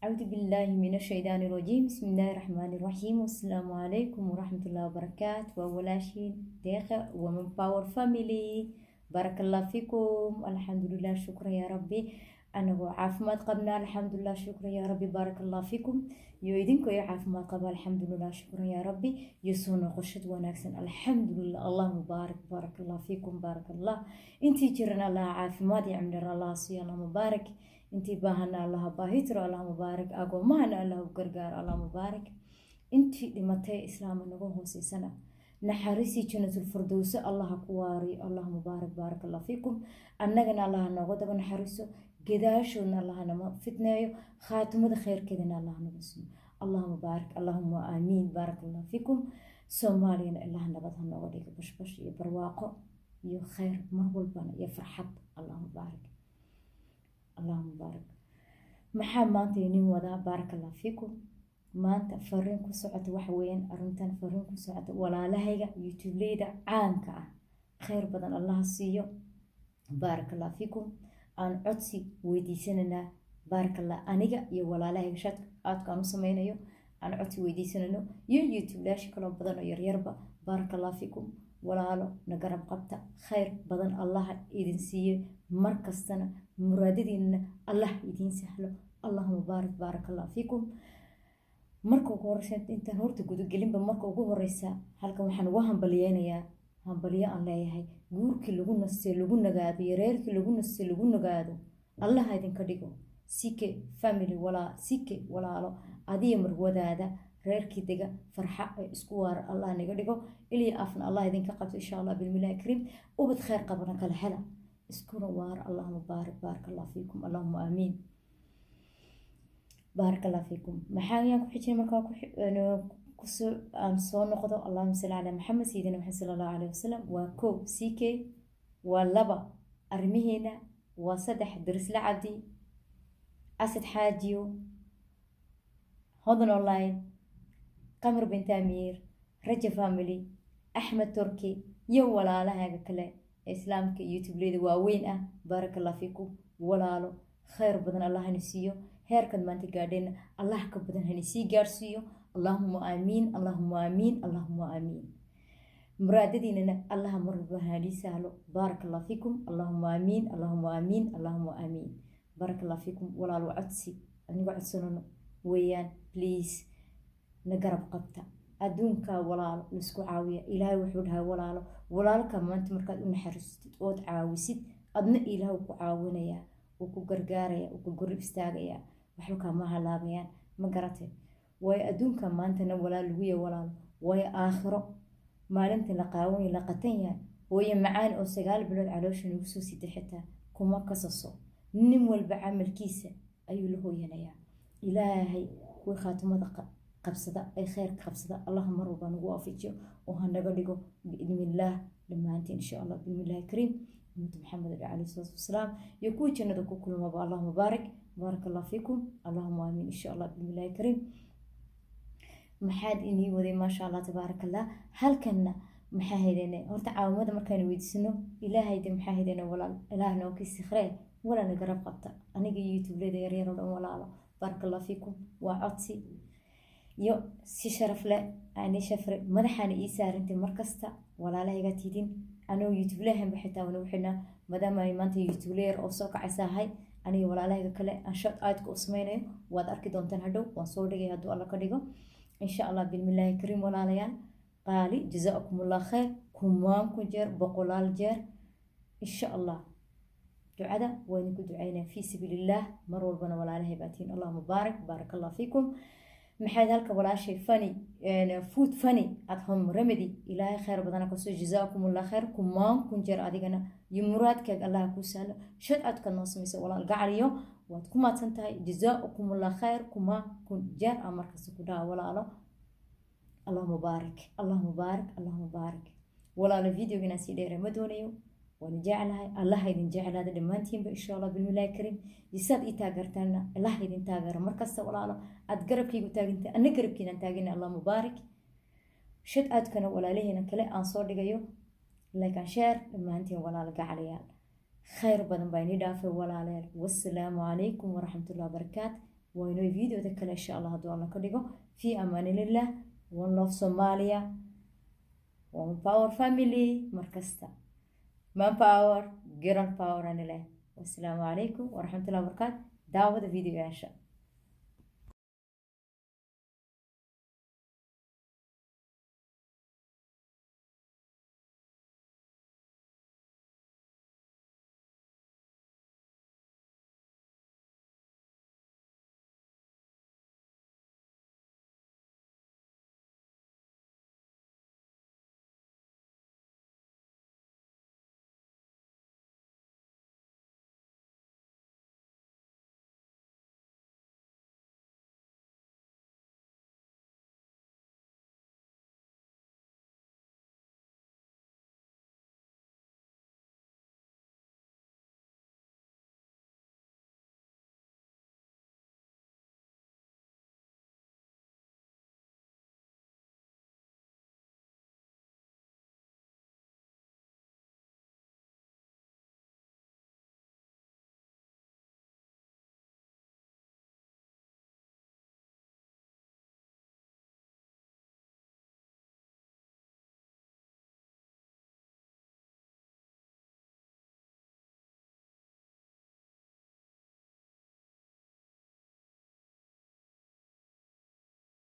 أعوذ بالله من الشيطان الرجيم، بسم الله الرحمن الرحيم، والسلام عليكم ورحمة الله وبركاته. وولاشين ديخة ومن باور فاميلي، بارك الله فيكم. الحمد لله، شكرا يا ربي، anagoo caafimaad qabna. Alxamdulilah, shukran yaa Rabbi, baaraka Allah fiikum. Iyo idinko iyo caafimaad qaba, alxamdulilah, shukran yaa Rabbi, iyo soo noqoshad wanaagsan. Alxamdulilah, Allah mubaarak, baaraka Allah fiikum, baaraka Allah. Intii jirana Allah caafimaad iyo cimri Allah siiyo, Allah mubaarak. Intii baahana Allah baahitiro, Allah mubaarak. Agoomahana Allah u gargaaro, Allah mubaarak. Intii dhimatay Islaama naga hooseysana naxariisii Jannatul Firdowse Allah ku waariyo, Allah mubaarak, baaraka Allah fiikum. Annagana Allah nooga daba naxariiso, gadaashoodna Allah nama fitneeyo, khaatimada kheyrkeedana Allah naga siiyo, Allah mubaarak, allahuma aamiin, baaraka Allah fiikum. Soomaaliyana Allah nabad ha nooga dhigo, bashbash iyo barwaaqo iyo kheyr mar walbana iyo farxad, Allah mubaarak, Allah mubaarak. Maxaa maanta inin wadaa? Baaraka Allah fiikum. Maanta fariin ku socota waxa weeyaan, arrintan fariin ku socota walaalahayga YouTubeleyda caanka ah, kheyr badan Allaha siiyo, baaraka Allah fiikum. Aan codsi weydiisananaa, baarakallah, aniga iyo walaalahayga shout outka aan u sameynayo, aan codsi weydiisanano iyo YouTubelayaasha kaloo badan oo yaryarba. Baaraka Allah fiikum, walaalo, na garab qabta. Kheyr badan Allaha idin siiye, mar kastana muraadadiinana Allah idiin sahlo, Allah mubaarak, baaraka Allah fiikum. Marka ugu horeysa, intaan horta gudagelinba, marka ugu horeysa halkan waxaan ugu hambaliyeynayaa, hambalyo aan leeyahay, guurkii lagu nastay lagu nagaado iyo reerkii lagu nastay lagu nagaado Allaha idinka dhigo. Sike Family, walaa Sike, walaalo, adiya marwadaada reerkii dega, farxa ee isku waara Allah naga dhigo. Iliya afna Allah idinka qabto, insha Allah bilmilahi kariim. Ubad kheyr qabana kala hela, iskuna waara, Allah mubaarak, baaraka Allah fiikum, allahuma aamiin, baaraka Allah fiikum. Maxaa ayaan ku xijinay markaa kusoo aan soo noqdo? Allahuma salli calaa Maxamed, sayidina Maxamed sala Allahu caleyhi wasalam. Waa kow CK, waa laba arrimihiina, waa saddex Darisla Cabdi, Asad Xaajiyo, Hodan Online, Qamar Bint Amiir, Raja Family, Axmed Turki iyo walaalahaaga kale ee Islaamka YouTubeleyda waaweyn ah. Baaraka Allah fiikum, walaalo, khayr badan Allah hani siiyo. Heerkan maanta gaadheenna Allah ka badan hani sii gaarsiiyo, allahuma aamiin, allahuma aamiin, allahuma aamiin. Muraadadiinana Allaha mar walba hani sahlo. Baaraka Allah fiikum, allahuma aamiin, allahuma aamiin, allahuma aamiin. Baaraka Allah fiikum, walaalo, codsi aniga codsanano weeyaan, please na garab qabta. Adduunka, walaalo, laisku caawiya. Ilaahay wuxuu dhahay, walaalo, walaalka maanta markaad u naxariistid ood caawisid, adna Ilaah ku caawinayaa, uu ku gargaaraya, uu ku garab istaagayaa, waxba kaama halaabayaan, ma garatay? Waayo adduunka maantana walaal lagu yahay, walaalo. Waayo aakhiro maalinta la qaawan la qatan yahay, hooye macaan oo 9 bilood caloosha nagu soo sitay xitaa kuma kasaso. Nin walba camalkiisa ayuu la hooyanayaa. Ilaahay kuwii khaatimada qabsada ee kheyrka qabsada Allah mar walba nagu waafajiyo oo ha naga dhigo, biidnillaah, dhammaantiin, insha Allah biidnillahi kariim. Ummada Maxamed caleyhi salaatu wasalaam iyo kuwii jannada ku kulmaba, Allah mubaarak, baaraka Allah fiikum, allahuma aamiin, insha Allah biidnillahi kariim. Maxaad inii waday? Maasha Allah, tabaaraka Allah. Halkanna maxaa haydene? Horta caawimada markaan weydiisano Ilaahayde, maxaa haydene, walaal, Ilaah noo kisikhree, walaana garab qabta aniga YouTubeleda yaryar oo dhan. Walaalo, baaraka Allah fiikum, waa codsi iyo si sharaf leh ani shafre madaxaana ii saarantay markasta walaalahayga tidin. Anoo YouTubelehanba xitaa wanagu xidhnaa, maadaama ay maanta YouTubeler oo soo kacaysahay, aniga walaalahayga kale aan shout outka u sameynayo waad arki doontaan hadhow, waan soo dhigay hadduu Alla ka dhigo, insha Allah bilmillaahi kariim. Walaalayaal qaali, jazaakum Allah khayr, kumaan kun jeer, boqolaal jeer, insha Allah. Ducada waa idinku ducaynaa fii sabiilillaah, mar walbana walaalahay baatiin. Allah mubaarak, baaraka Allah fiikum. Maxayd halka walaashay Funny Food, Funny at Home Remedy, Ilaahay khayr badana kasoo, jazaakum Allah khayr, kumaan kun jeer. Adigana iyo muraadkaaga Allah kuu sahlo. Shout outkaad noo samaysa, walaal gacaliyo, waad ku maadsan tahay. Jazaakum Allah khayr, kumaan kun jeer aa markasta ku dhaha, walaalo. Allah mubaarak, Allah mubaarak, Allah mubaarak. Walaalo, videoga inaan sii dheera ma doonayo. Waan jeclahay, Allah idin jeclaada dhammaantiinba, insha Allah bilmillahi kariim. Jisaad ii taageertaana, Allah idin taageero markasta. Walaalo, aad garabkaygu taagintay, anna garabkiinaan taagina, Allah mubaarak. Shout outkana walaalaheena kale aan soo dhigayo, like and share dhammaantiin, walaalo gacalayaal. Khayr badan baa inii dhaafay, walaalayaal. Wassalaamu calaykum waraxmatullahi wabarakaat. Waa inoo videoda kale, insha Allah, hadduu Alla ka dhigo. Fi amaanillah. One love Somalia, one power family, markasta man power, girl power anileh. Wasalaamu calaykum waraxmatullahi wabarakaatu. Daawada videoyaasha.